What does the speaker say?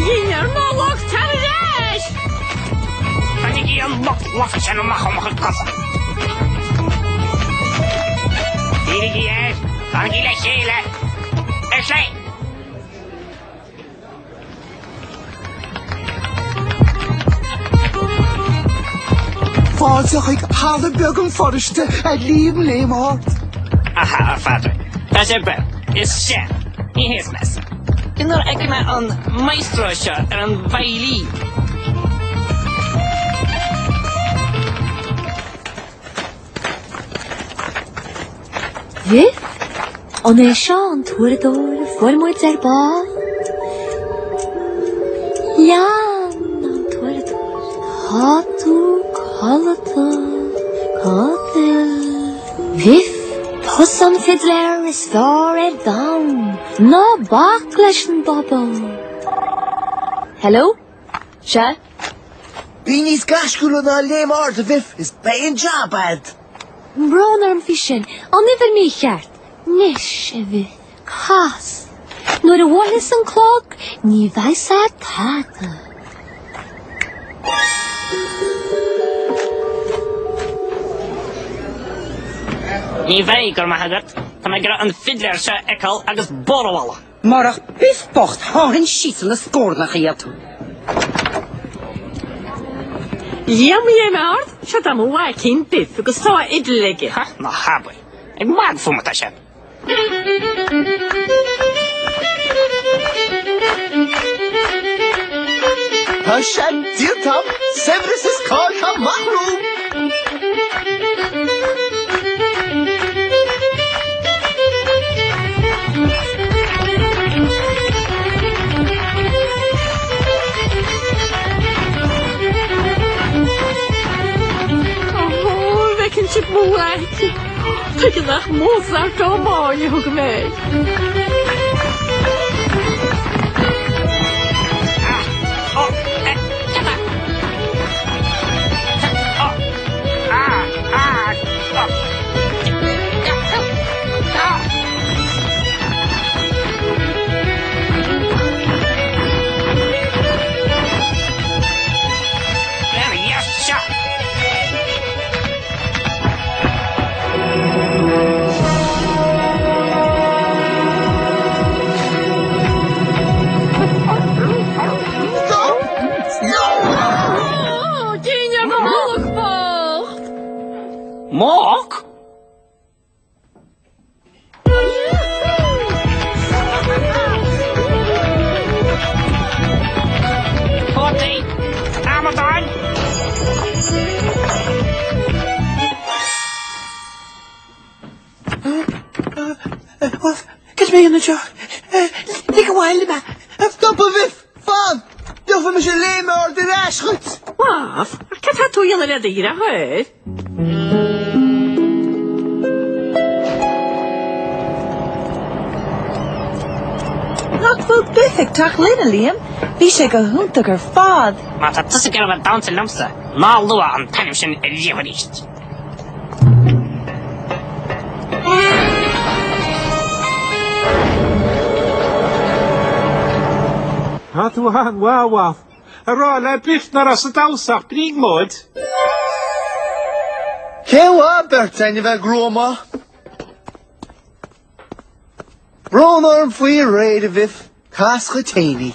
Ghéine ar Mholoch, tar ar ais! Bainigí an lucht lofa sin amach ó mo chuid cosa. Dírigí air, fanaigí le chéile. Ar chlé! Fáilte chuig halla beag an Pharóiste a Liam Léim Ard. Aha, a Phádraig. Tá sé beag. Is sean. Ní hé is measa. Cén uair a fheicfidh mé an maestro seo ar an veidhlín? Bhif, an é seo an t-uaireadóir a fuair muid ar ball? Lean an t-uaireadóir, tá tú codlata, codlata. Bhif, tusa an fidléir is fearr ar domhan, ná bac leis an bpobal. Hello? Sea? Bí níos gaisciúla ná léim ard, a Bhif, is beidh an jab a'd. Brón orm faoi sin, an uimhir mícheart. Anois, a Bhif, cas. Nuair a bhuailfeas an clog, ní bheidh a'd tada. Ní bheidh, go raibh maith agat. Tá mé ag iarraidh an fidléir seo a fheiceáil agus bord a bhualadh. Murach Biff bocht sháfainn síos ina scornach iad. Liam Léim Ard, seo é mo mhaicín Biff agus tá a fhidil aige. Ha, ná habair. Ag magadh fúm atá sé. Tá sé déanta a'm, saibhreas is cáil tá amach romham. Ó, an bhfeiceann sibh mo mhaicín? Tuige nach Mozart Ó Máille a thug mé air? Géine Moloch bocht! Moch? Potaí! Amadáin! Cad mé an seo? Lig abhaile mé. Stop a Bhif! Fan! Gheobhaidh mise léim ard ar ais dhuit! Bhaf, ach cad tá tú a dhéanamh le do dheartháir? Nach bhfuil Biff ag teacht linn, a Liam? Bhí sé go hiontach ar fad. Má tá tusa ag iarraidh a bheith ag damhsa liomsa, ná luaigh an t-ainm sin ariamh arís. Tá tú an-mhaith, a Bhaf. A rá le Biff nach raibh sa damhsa ach brionglóid. Cén mhaith beirt againn a bheith gruama? Brón orm faoi aréir, a Bhif. Cas dhuit fhéin í.